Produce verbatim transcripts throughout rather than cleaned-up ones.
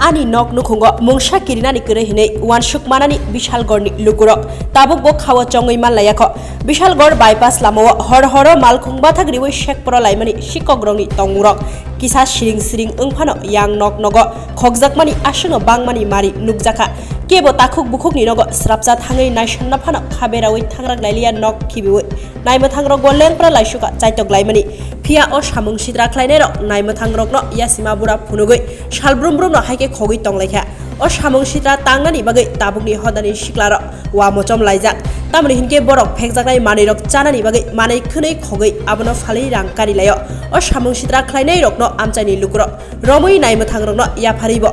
Ani nok nukhungo mungsa kirinani kwrwi hinwi uansuk manani Bishalgorni lukurok tabukbo khao chongwi manlaiya kho. Bishalgor bypass lamao hor horo malkhung bathak riwi sekporo laimani sikokrokni tongmungrok kisa siring siring wng phano yang nok nogo khokjakmani aswkno bangmani mari nukjakha. Kebo takhuk bukhukni nogo srapsa thangwi naisonna phano khaberawi thangrak lailiya nok khibiwi naimwthangrokbo lengpra laisukha chaitok laimani. Phiya o samung sitra khlainairok naimwthangrokno yasima bura phunugwi sal brum brumno hai khe khogwi tonglaikha. O samung sitra tangnani bagwi tabukni hodani siklarok wa mochom laijak. Tamoni hinkhe borok phekjaknai manwirok chanani bagwi manwi khwnwi khogwi abono phalwi rang karilaio. O samung sitra khlainairokno amchaini lukurok romwi naimwthangrokno yapharibo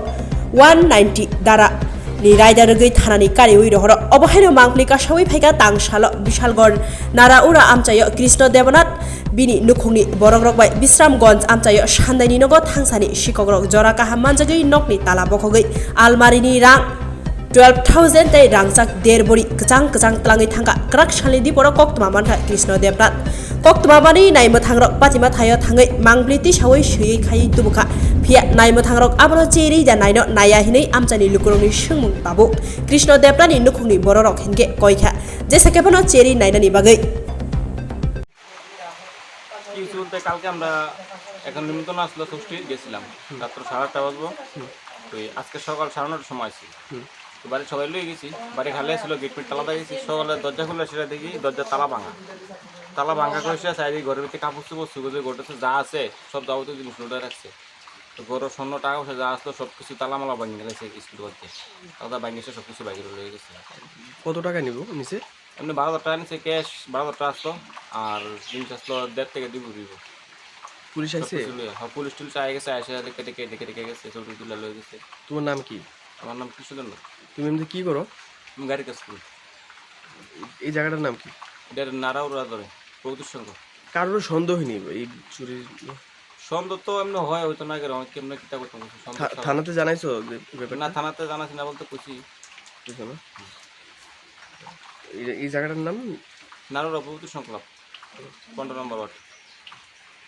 one ninety dara ni raida rwgwi thanani kariwi rohoro. Obo haino mangpli kasawi phaikha tang salo Bishalgor Naraura amchaio Krishno Debanath bini nukhungni borokrok bai Bisramgonj amchaio sandaini nogo thangsani sikokrok jora kaham manjagwi nokni tala bokhogwi almarini rang twelve thousand tei rangchak der bori kwchang kwchang tlangwi thangkha. Kwrak salni diporo koktwma mankha Krishno Debnath. Koktwma manwi naimwthangrok patima thaio thangwi mangpli tisawi swiwi khaiwi tubukha. Phiya naimwthangrok abono cherwi da naino naiya hinwi amchaini lukurokni swngmung tabuk. Krishno Debnathni nukhungni bororok hinkhe koikha jesa khe phano cherwi nainani bagwi. কি হচ্ছে বলতে, কালকে আমরা এখন নিমন্ত্রণ আসলো ষষ্ঠীর, গেছিলাম রাত্র সাড়ে আটটা বাজবো। তো এই আজকে সকাল সাড়ে নটার সময় আসি। তো বাড়ির সবাই লয়ে গেছি, বাড়ি খালি ছিল, গেট পিট তালা দিয়ে গেছি। সকালে দরজা খুলে সেটা দেখি দরজা তালা ভাঙা। তালা ভাঙা করে সে চারিদিকে ঘরের ভিতরে কাপড় চোপড়, সুগোজে ঘটেছে, যা আছে সব যাবতীয় জিনিস লুটে রাখছে। তো ঘরের স্বর্ণ টাকা পয়সা যা আসলো সব কিছু তালা মালা ভাঙি গেছে, স্কুল বাড়িতে তালা ভাঙি এসে সব কিছু বাইরে লয়ে গেছে। কত টাকা নিব নিচে? এমনি বারো হাজার টাকা নিচ্ছে, ক্যাশ বারো হাজার টাকা আসলো, আর জিনিস আসলো দেড় থেকে দুই ভরি। পুলিশ আইছে? হ্যাঁ, পুলিশ টুলিশ আই গেছে, আইসে দেখে দেখে দেখে দেখে গেছে, ছবি তুলে লয়ে গেছে। তোমার নাম কি? আমার নাম কৃষ্ণচন্দ্র। তুমি এমনি কি করো? আমি গাড়ি কাজ করি। এই জায়গাটার নাম কি? এটা নারাউরা ধরে প্রভূতির সংঘ। কারোর সন্দেহ নেই এই চুরির? সন্দেহ তো এমনি হয়, হয়তো না গেলে অনেক কেমন কিতা করতাম, সন্দেহ থা- ছাড়া। থানাতে জানাইছো যে ব্যাপারটা? না, থানাতে জানাছি না বলতে খুশি। বুঝছো না? এই এই জায়গাটার নাম? নারাউরা প্রভূতির সংক্লাব, পনেরো নম্বর ওয়ার্ড।